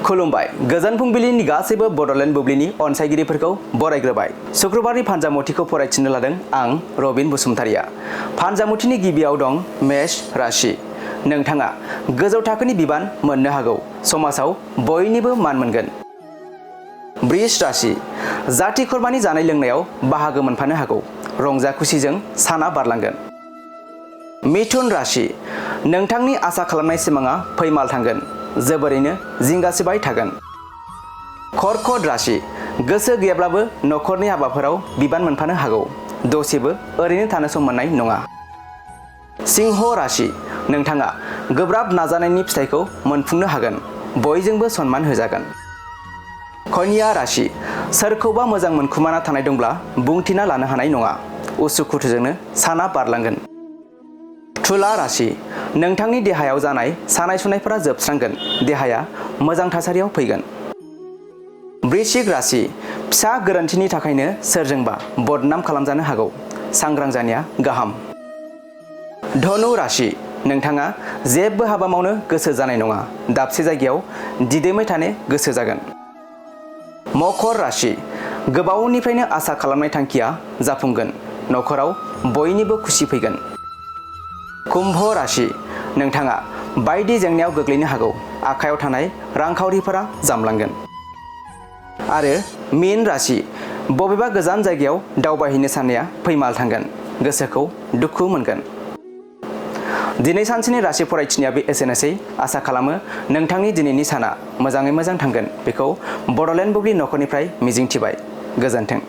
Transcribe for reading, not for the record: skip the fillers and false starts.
खुलुमबाय गोजोन फुंबिलिनि गासैबो बड'लेण्ड बुब्लिनि अनसायगिरिफोरखौ बरायग्रोबाय। शुक्रबारनि फानजामुथिखौ फरायथिनो लादों आं रबिन बसुमतारिया। फानजामुथिनि गिबियाव दं मेष राशि। नोंथाङा गोजौ थाखोनि बिबान मोननो हागौ। समाजाव बयनिबो मान मोनगोन। वृष राशि। जाथि खुरमानि जानाय लोंनायाव बाहागो मोनफानो हागौ। रंजा खुसिजों साना बारलांगोन। मिथुन राशि। नोंथांनि आसा खालामनाय सिमाङा फैमाल थांगोन। जोबोरैनो जिंगासिबाय थागोन। कर्कट राशि। गोसो गैयाब्लाबो नखरनि हाबाफोराव बिबान मोनफानो हागौ। दसेबो ओरैनो थानो सम मोननाय नङा। सिंह राशि। नोंथाङा गोब्राब नाजानायनि फिथाइखौ मोनफुंनो हागोन। बयजोंबो सनमान होजागोन। कन्या राशि। सोरखौबा मोजां मोनखुमाना थानाय दंब्ला बुंथिना लानो हानाय नङा। उसुखुथुजोंनो साना बारलांगोन। तुला राशि। नोंथांनि देहायाव जानाय सानाय सुनायफोरा जोबस्रांगोन। देहाया मोजां थासारियाव फैगोन। वृश्चिक राशि। फिसा गोरोन्थिनि थाखायनो सोरजोंबा बदनाम खालामजानो हागौ। सांग्रां जानाया गाहाम। धनु राशि। नोंथाङा जेबो हाबा मावनो गोसो जानाय नङा। दाबसे जायगायाव दिदोमै थानो गोसो जागोन। मकर राशि। गोबावनिफ्रायनो आसा खालामनाय थांखिया जाफुंगोन। नखराव बयनिबो खुसि फैगोन। कुम्भ राशि। नोंथाङा बायदि जेंनायाव गोग्लैनो हागौ। आखायाव थानाय रांखावरिफोरा जामलांगोन। आरो मीन राशि। बबेबा गोजान जायगायाव दावबायहैनो साननाया फैमाल थांगोन। गोसोखौ दुखु मोनगोन। दिनै सानसेनि राशि फरायथिनाया बे एसेनोसै। आसा खालामो नोंथांनि दिनैनि साना मोजाङै मोजां थांगोन। बेखौ बड'लेण्ड बुब्लि नखरनिफ्राय मिजिंथिबाय। गोजोन्थों।